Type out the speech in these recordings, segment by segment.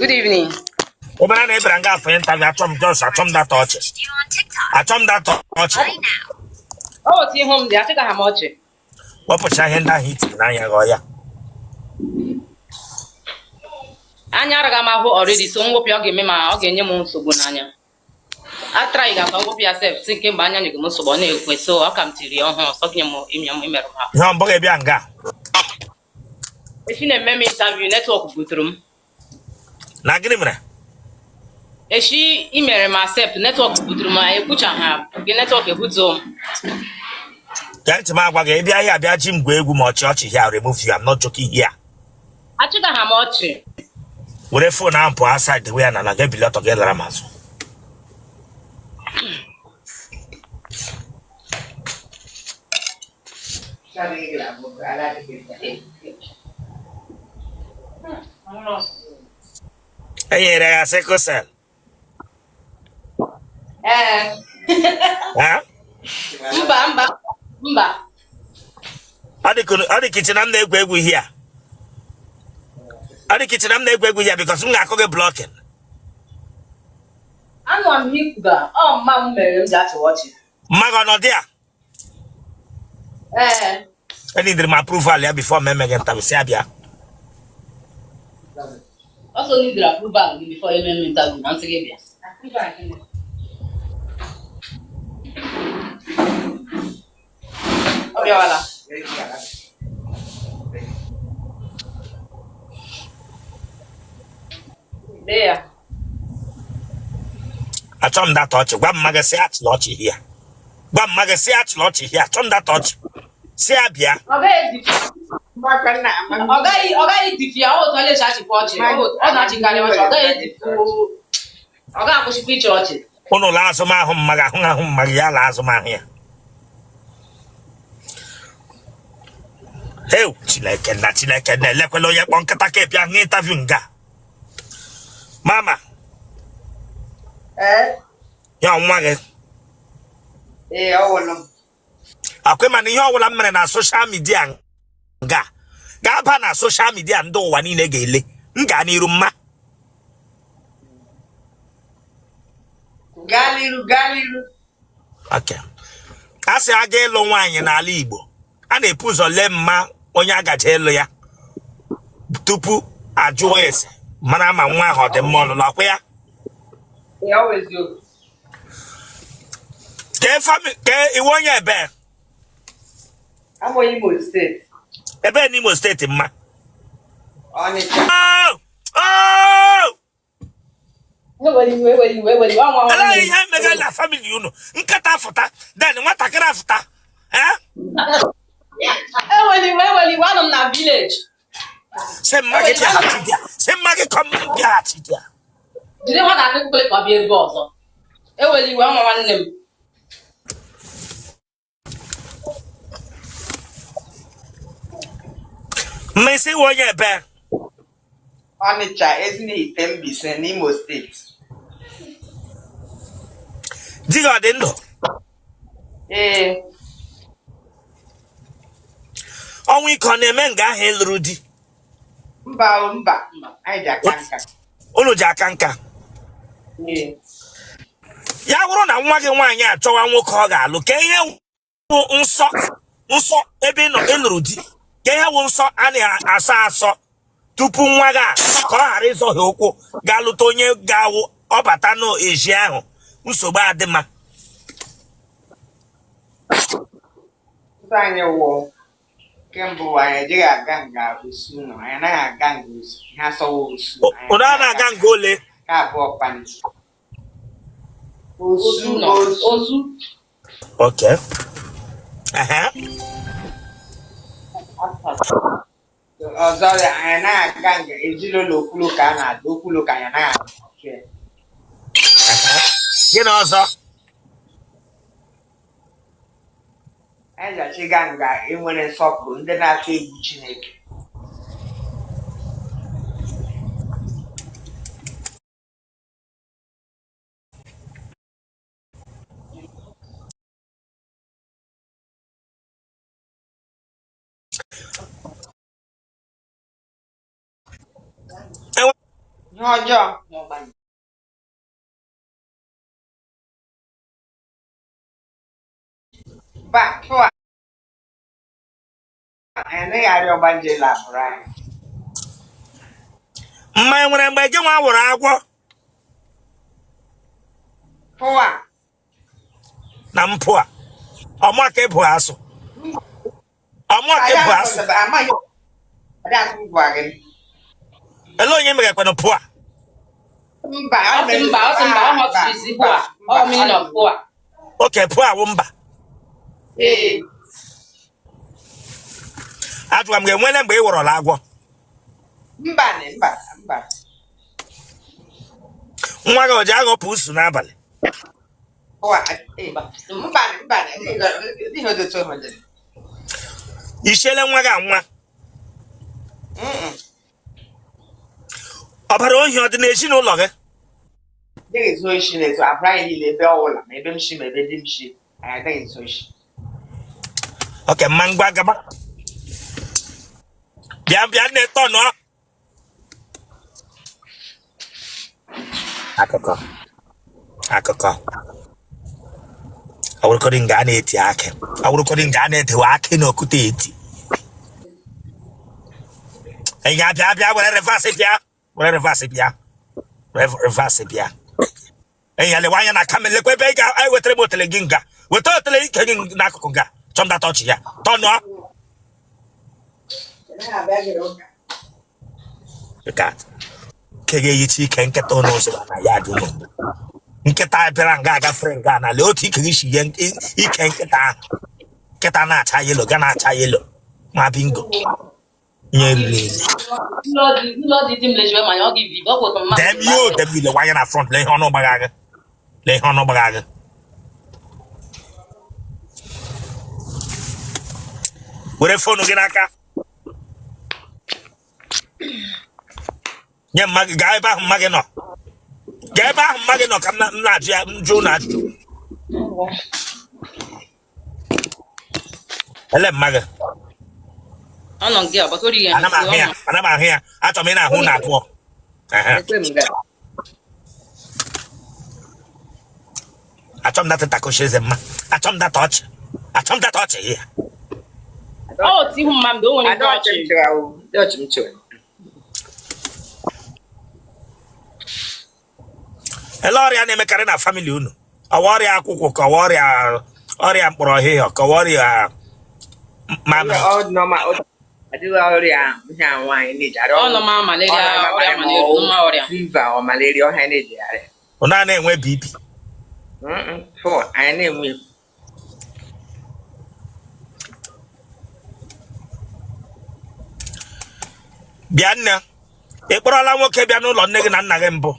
Good evening. Ị mara na ị bịara nga for interview, achọ m just achọ m that ọchị, achọ m that ọchị. Ọ otu ihu m dị, achịgaghị m ọchị. Wepụcha ihe ndị ahụ i tiri n'anya gị ọya. Anya araghị m ahụ already, so m wepụ ya ọ ga-eme ma ọ ga-enye m nsogbu n'anya. Atry ga ka m wepụ ya sef si kemgbe anya nyego m nsogbu ọ na-ekwe, so ọ ka m tiri ya ọhụrụ sọ gị m ime m imerụ ha. Ihe ọ mbụ gị bịa nga? Echi na-eme m interview, network butere m. Na gịnị mere? Echi i mere m accept, network butere m, ekwucha ha gị network ebutuo m. Gee ntị m agwa gị, ị bịa here bịa ji m gwa egwu ma ọchị ọchị here, remove you. I'm not joking here. Achịgaghị m ọchị. Were phone ahụ pụọ outside, dewe ya n'ala, gị ebili ọtọ gị lara m azụ. E nyere ya sickle cell? Ee. Ha? Mba, mba, mba. Ọ dị ka i che na m na-egwu egwu here. Ọ dị ka i che na m na-egwu egwu here, because m ga-akụ gị blocking. Anụ m ihe i kwuga, ọ mma m mere m ji achịwa ọchị. Mma gị ọnọdụ ya? Ee. Eneedịrị m approval ya before m eme gị interview, sị ya bịa. Ọsọ needịrị approval gị before eme m interview na nsị gị bịa. Ọ bịawala. Lee ya. Achọ m that ọchị. Gwa mma gị sị achịla ọchị here. Gwa mma gị sị achịla ọchị here. Achọ m that ọchị. Sị ya bịa. Ọ gaghị ọ gaghị edifu ya otu ọ na-echi achịkwa ọchị. Ọ na-achịkarị ọchị, ọ gaghị edifu, ọ gaghị akwụsịkwa ịchị ọchị. Ụnụ la azụmahụ mma gị ahụ ahụ mma gị ya la azụmahụ ya. Heu, Chineke na Chineke na-elekwela onye kpọ nkịta ka bịa hụ interview nga. Mama. Ee. Ya nwa gị? Ee, ọ wụlụ m. Akwa mana ihe ọbụla m mere na social media nga ga-aba na social media, ndị ụwa niile ga-ele m. Gaa n'iru, mma. Gaa n'iru, gaa n'iru. Okay. A sị aga ịlụ nwaanyị n'ala Igbo, a na-ebu ụzọ lee mma onye agaje ịlụ ya tupu ajụọ ese mara ma nwa ahụ ọ dị mma ọlụlụ, ọkwa ya? Ee, ọ wụ eziokwu. Ke ị wụ onye ebe? Abụ onye Imo State. Ebe n'Imo State, mma? Ọnịcha. Oh! Oh! Elee ihe mega na family unu? Nkịta fụta, then nwatakịrị afụta. Eh? Eweli iwe, eweli iwe, anọ m na village. Sị mma gị bịaghachi bịa. Sị mma gị come bịaghachi bịa. Jide nwa na-akụ kwele ka ọ bịa ebe ọzọ. Eweli iwe, nwa nwanne m. Mma, ị sị ị wụ onye ebe? Ọnịcha, Ezinihite Mbaise n'Imo State. Di gị ọ dị ndụ? Ee. Ọnwụ ike ọ na-eme nga ahụ ị lụrụ di? Mba o, mba. Anyị ji aka nka. Unu ji aka nka? Ee. Ya bụrụ na nwa gị nwaanyị achọwa nwoke ọ ga-alụ, ka ihe wụ nsọ nsọ ebe ị nọ ị lụrụ di, ka ihe wụ nsọ a na-asọ asọ tupu nwa gị a ka ọ ghara ịzọhie ụkwụ gaa lụta onye ga-awụ ọ bata n'ezi ahụ nsogbu adị mma? Nsọ anyị wụ nke mbụ, anyị ejighị aga nga osu nọ, anyị anaghị aga nga osu, ihe asọwa osu. Anyị Ụnụ a anaghị na-aga aga. nga ole? Nke abụọ kwanụ, osu. Ozu nọ. Osu. Ozu. Okay. Ehe. Ọzọ ya, anyị anaghị aga nga ezinụlọ okwulu ka a na-ada okwulu ka anyị anaghị aga. Ehe. Gịnị ọzọ? Anyị ji achọ ịga nga enwere nsọpụrụ, ndị na-atụ egwu Chineke. Ihe ọjọọ na ọgbanje. Mba, tụa. Anyị anaghị arịọ ọgbanje la agbụrụ anyị. Mma e nwere mgbe gị nwa wụrụ agwọ? Pụa. Na mpụ a ọmụ aka ịbụ asụ ọmụ aka ịbụ asụ. Ele onye megakwanụ pụa? Mba, Ọ sị mba, ọ sị mba, ọ họtụrụ isi pụa. Ọ meaning of pụa. Okay, pụa wụ mba. Ee. Ajụwa m gị, enwele mgbe ị wụrụla agwọ? Mba, mba, mba. Nwa gị o ji aghọpụ usu n'abalị? Mba, mba, Ishiele nwa gị anwa? Ọbara ohi ọ dị n'ezinụlọ gị? Adịghị ezu oshi na-ezu agbụrụ anyị niile ebe ọ wụla, ma ebe m shi ma ebe di m shi, anyị adịghị ezu oshi. Okay, mma, ngwa gaba. Bịa, bịa nne, tọnụọ. Akụkọ akụkọ awụrụkọdị nga a na-eti akị, awụrụkọdị nga a na-etewe akị na okwute eti enyi. Abịa, bịa were reverse, bịa were reverse, bịa reverse, bịa enyi ya. Lewe anya na camera, lekwa ebe ị ga-ewetara m otele gị nga. Weta otele ike gị n'akụkụ nga. Chọm data ọchị ya tọnụọ. Look at ke ga-eyicha ike nkịta ụlọ ụzọ na ya dị ụlọ nkịta bịara nga agafere nga na lee otu ike gị si yie ike nkịta ahụ. Nkịta na-acha yellow ga na-acha yellow ma bingo nye riri eri. Damn you, damn you, lewe anya na front, lee ihe ọnụ gbagha gị, lee ihe ọnụ gbagha gị. Were phone gị n'aka nye mma gị. Gaa ebe ahụ mma gị nọ, gaa ebe ahụ mma gị nọ ka m na-ajụ ya njụ na ajụjụ. Ele mma gị? Ọ nọ gị ọgbakọrọ ihe. Ana m ahụ ya, ana m ahụ ya. Achọrọ m ị na-ahụ na abụọ. Achọ m data takoshi eze mma. Achọ m data ọchị, achọ m data ọchị ya. Ọ otu ihu mma mgbe o nwere ike ọchị. Ele ọrịa na-emekarị na family unu? Ọwa ọrịa akwụkwụ ka ọwa ọrịa ọrịa mkpọrọ ọhịhịa ka ọwa ọrịa mamịrị? Adịghị ọrịa ihe a nwaanyị na-eji arịa. Ọ nọ ma malaria, ọrịa malaria, nwa ọrịa. Fever ọ malaria ọhịa na-eji arịa. Unu a na-enwe BP? Anyị na-enwe. Bịa nne, ị kpọrọla nwoke bịa n'ụlọ nne gị na nna gị mbụ?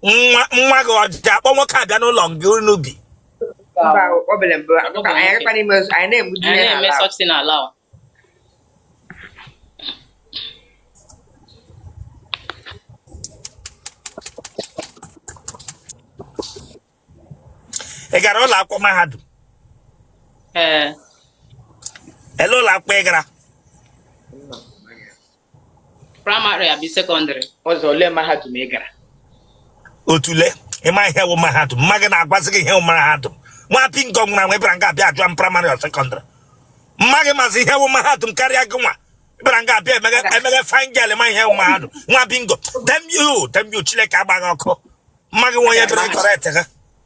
Nwa nwa gị ọ ji akpọ nwoke abịa n'ụlọ gị unu bi? Anyị na-eme such thing allow. Ị gara ụlọ akwụkwọ mahadum? Ee. Ele ụlọ akwụkwọ ị gara? Primary abi secondary. Ọzọ ole mahadum ị gara? Otule ịma ihe wụ mahadum? Mma gị na-agwazi gị ihe wụ mahadum. Nwa pingo nwụrụ anwụ ịbịara nga abịa ajụa m primary or secondary. Mma gị mazi ihe wụ mahadum karịa gị nwa ịbịara nga abịa emeghe emeghe fine girl ma ihe wụ mahadum. Nwa bingo, damn you, damn you. Chineke agbaghị ọkụ. Mma gị nwe onye bịara correct gị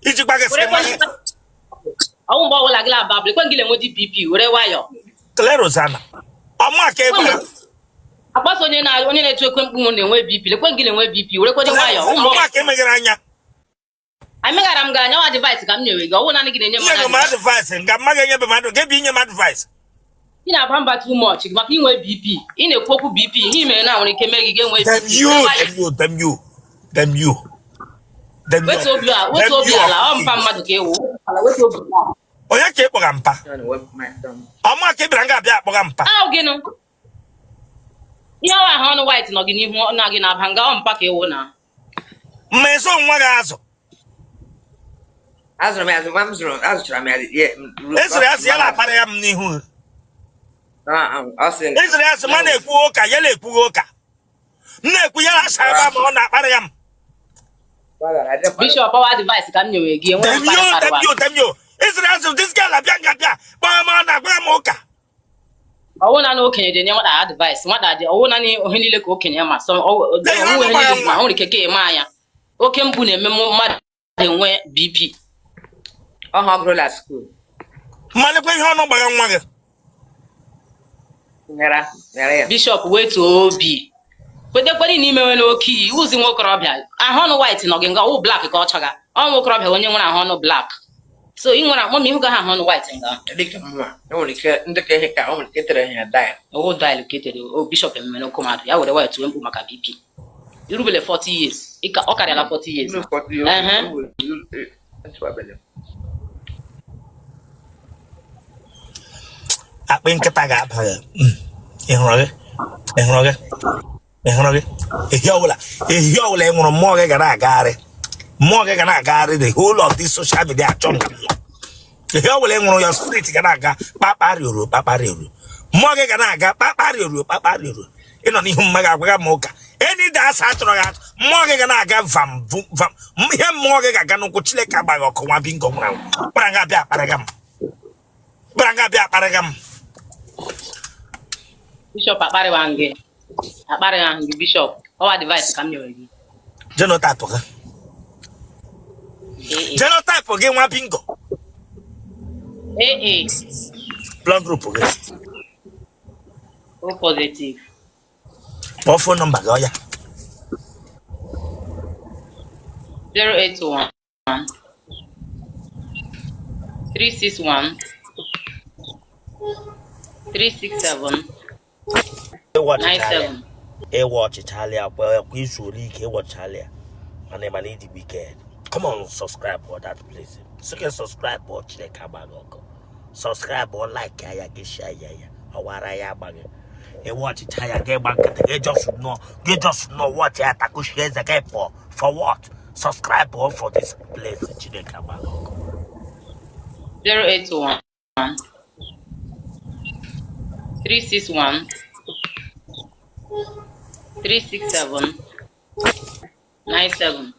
iji gwa gị sị mma gị. Ọnwụ mgbe ọbụla gị na-aba abụla ekwe gị na-enwe BP were nwayọọ. Claire Rosanna ọmụ aka egbara. Akpasa onye na onye na-etu ekwe mkpu na-enwe BP, lekwe gị na-enwe BP, were kwede nwayọọ. Ọmụ aka emeghere anya. Emeghara m gị anya, ọ advice ka m nyere gị, ọwụ naanị gị na-enye m Nye gị m advice nga mma gị enyebe mmadụ gị bụ inye m advice. Ị na-aba mba too much maka inwe BP. Ị na-ekwu okwu BP, ihe i mere na nwere ike mee gị ga-enwe Damn BP. you, damn you, damn you, damn you, damn you. Wetu obi a, wetu obi ala, ọ mpa mmadụ ka ewu. Wetu obi ala. Onye ka ị kpọga mpa? Ọmụ aka ị bịara nga abịa akpọga mpa. Ahụ gịnụ? Ihe ọwa ahụ ọnụ white nọ gị n'ihu na gị na-aba nga ọ mpa ka ewu na. Mma ịzụ nwa gị azụ. Azụrụ m ya azụ, nwa m zụrụ, azụchara m ya. Ezuru azụ ya na-akpara ya m n'ihu. Ọ sị Ị zụrụ ya sị ma na-ekwughị ụka, ya na-ekwughị ụka. M na-ekwu ya asa ebe a ma ọ na-akparị ya m. Bishop, power advice ka m nyewe gị, enweghị Damn you, mkparị damn kparịwa. you, damn you. Ị zụrụ ya sị this girl abịa nga bịa kpọọ m, ọ na-agwa m ụka. Ọwụ naanị okenye ji enye nwata advice, nwata dị ọwụ naanị ohe niile ka okenye ma sọ Lee ihe onwe ọnụ ihe gbara niile ma nwa. o nwere ike ka eme anya oke mkpu na-eme mmadụ enwe BP. Ọha ọ gụrụla school. Mmalekwa ihe ọnụ gbara nwa gị. Nyere nyere ya. Bishop, wetuo obi, kwetekwere na imewe n'oke iyi ụzi nwokorobịa ahụ ọnụ white nọ gị nga ọwụ black ka ọ chọga. Ọ nwokorobịa onye nwere ahụ ọnụ black, so ị nwere mama ihu gaghị ahụ ọnụ white nga. Dịka mma, enwere ike ndị ka ihe ka o nwere ike tere ya dye. Owo dial ka etere o. Bishop, ememe n'oke mmadụ ya were white wee mkpu maka BP. Irubele 40 years. Ọ karịala 40 years. Ehe. Akpị nkịta ga-aba gị. Ị hụrụ gị, ị hụrụ gị, ị hụrụ gị. Ehi ọbụla, ehi ọbụla ị nwụrụ, mmụọ gị ga na-agagharị, mmụọ gị ga na-agagharị the whole of this social media achọ nke nwa. Ehi ọbụla ị nwụrụ, your spirit ga na-aga kpakparịoro kpakparịoro, mmụọ gị ga na-aga kpakparịoro kpakparịoro. Ịnọ n'ihu mma gị agwaga m ụka eni da asa atụrụ gị atụ, mmụọ gị ga na-aga vam vum vam. Ihe mmụọ gị ga-aga n'ụkwụ. Chineke agbaghị ọkụ. Nwa bingo nwụrụ anwụ kpara nga bịa akparịga m, kpara nga bịa akparịga m. Bishop, akparịwa gị, akparịwa gị. Bishop, ọwa advice ka m nyere gị. Genotype gị? AA. Genotype gị, nwa bingo? AA. Blood group gị? O positive. Kpọọ phone number gị, ọya. 081 361 367 97. Ịwa ọchịchalị akwa akwa izuolu ike ịwọchalị ya, mana ịma na ịdị wicked. Come on, subscribe for that place. Sị subscribe ọ, Chineke agbaghị ọkụ. Subscribe ọ, like ya gị, share ya, ya ọwara ya agbaghị. Ịwa ọchịcha ya gị gba nkịtị gị, just nọ gị, just nọ watch ya, takushi eze gị pụọ. For what? Subscribe ọ for this place. Chineke agbaghị ọkụ. 081 361 367 97.